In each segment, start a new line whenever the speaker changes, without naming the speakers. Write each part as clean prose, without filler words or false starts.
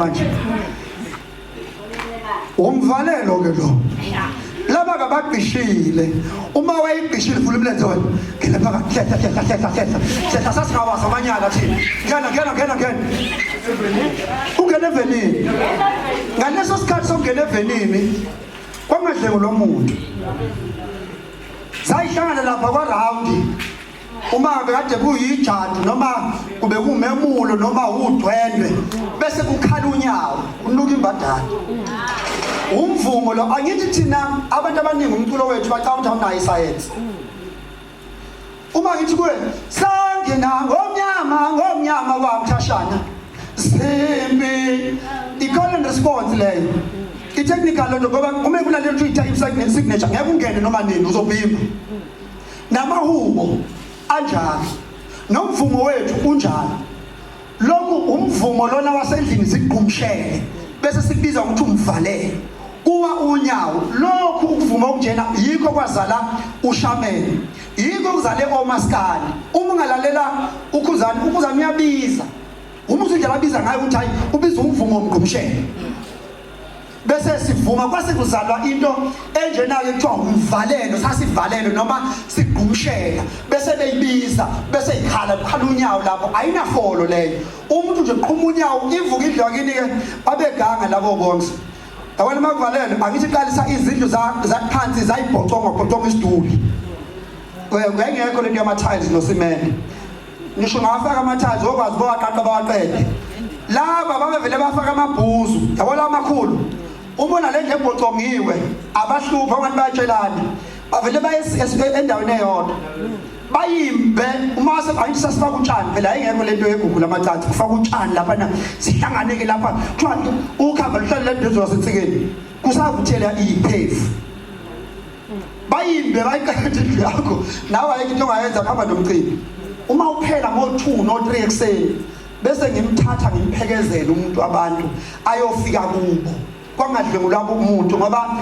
manje. Umvalelo ke lo. Laba kabaqishile. Uma wayigqishile vula umlenze wena. Ngena phakathi. Hlehla hlehla hlehla hlehla. Hlehla sasingawazi amanyala thina. Ngena ngena ngena ngena. Ungena evenini. Ngaleso sikhathi sokungena evenini kwangadlengulwa muntu. Sayihlangana lapha kwa round. Uma kade kuyijadu noma kube kumemulo noma udwendwe bese kukhala unyawo unuka imbadada. Umvumo lo angithi thina abantu abaningi umculo wethu bacabanga ukuthi awunayo isayensi. Uma ngithi kuwe sangena ngomnyama ngomnyama kwamthashana zimbi i-call and response leyo i-technical lento ngoba uma kulalela ukuthi uyi-type signature ngeke ungene noma nini uzobhimba. Namahubo anjalo nomvumo wethu unjalo. Lokhu umvumo lona wasendlini sigqumshele bese sikubiza ukuthi umvalelo. Kuwa unyawo lokhu ukuvuma okunjena yikho kwazala ushameni. Yikho kuzale omaskandi. Uma ungalalela uKhuzani, uKhuzani uyabiza. Uma uzindlela abiza ngayo ukuthi hayi ubiza umvumo womgqumshele. Bese sivuma kwase kuzalwa into enjena-ke kuthiwa umvalelo, sasivalelo noma sigqumshela bese beyibiza bese ikhala kukhala unyawo lapho ayinafolo leyo. Umuntu nje qhuma unyawo ivuka indlu yakini-ke babeganga labo bonke. Yabona uma kuvalelwe angithi qalisa izindlu zaphansi zayibhoconga bhoconga isiduli. Ngengekho lento yama-tiles nosimende. Ngisho ngawafaka ama-tiles okwazi bowaqaqa bawaqede. Laba babevele bafaka amabhuzu, yabo la amakhulu. Ubona le ndlu ebhocongiwe abahlupha abantu bayatshelana. Bavele baye endaweni eyodwa. Bayimbe uma angithi sasifaka utshani phela ayingekho lento yegugu lamacansi kufaka utshani lapha na sihlangane ke lapha kuthiwa ukhamba luhlale le ndozo yasensikeni kusavuthela iphefu. Bayimbe bayiqede indlu yakho nawe ayikho into ongayenza kuhamba nomcimbi. Uma uphela ngo-2 no-3 ekuseni bese ngimthatha ngimphekezele umuntu abantu ayofika kubo. Kwangadlwengulwa umuntu ngoba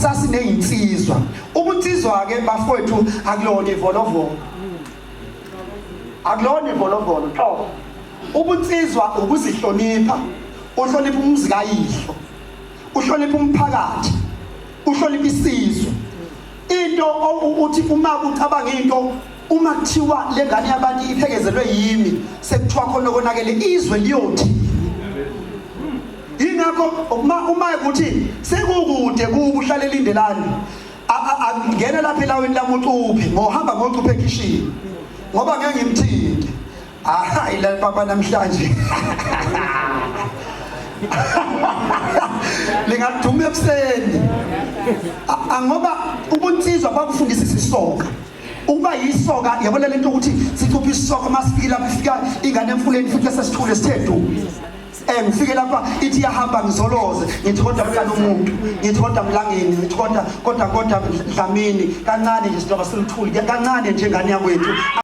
sasiney'nsizwa. Ubunsizwa-ke bafowethu akulona ivolovolo. Akulona ivolovolo nhlobo. Ubunsizwa ukuzihlonipha, uhlonipha umuzi kayihlo, uhlonipha umphakathi, uhlonipha isizwe. Into uthi uma ucabanga into uma kuthiwa lengane yabantu iphekezelwe yimi sekuthiwa khona konakele izwe liyothi. Yingakho uma uma ukuthi sekukude kuba uhlale lindelani angena lapha elawini lami ucuphe ngohamba ngocuphe ekhishini ngoba ngeke ngimthinte. Hayi la papa namhlanje. Lingaduma ekuseni. Ngoba ubunsizwa bakufundisa isisoka. Ukuba yisoka yabona lento ukuthi sicupha isoka masifike lapha ifika ingane emfuleni futhi sesithule sithe du. Ngifike lapha ithi iyahamba ngizoloze ngithi kodwa mntana umuntu ngithi kodwa mlangeni ngithi kodwa kodwa kodwa Dlamini kancane nje siloba siluthuli kancane nje ngane yakwethu.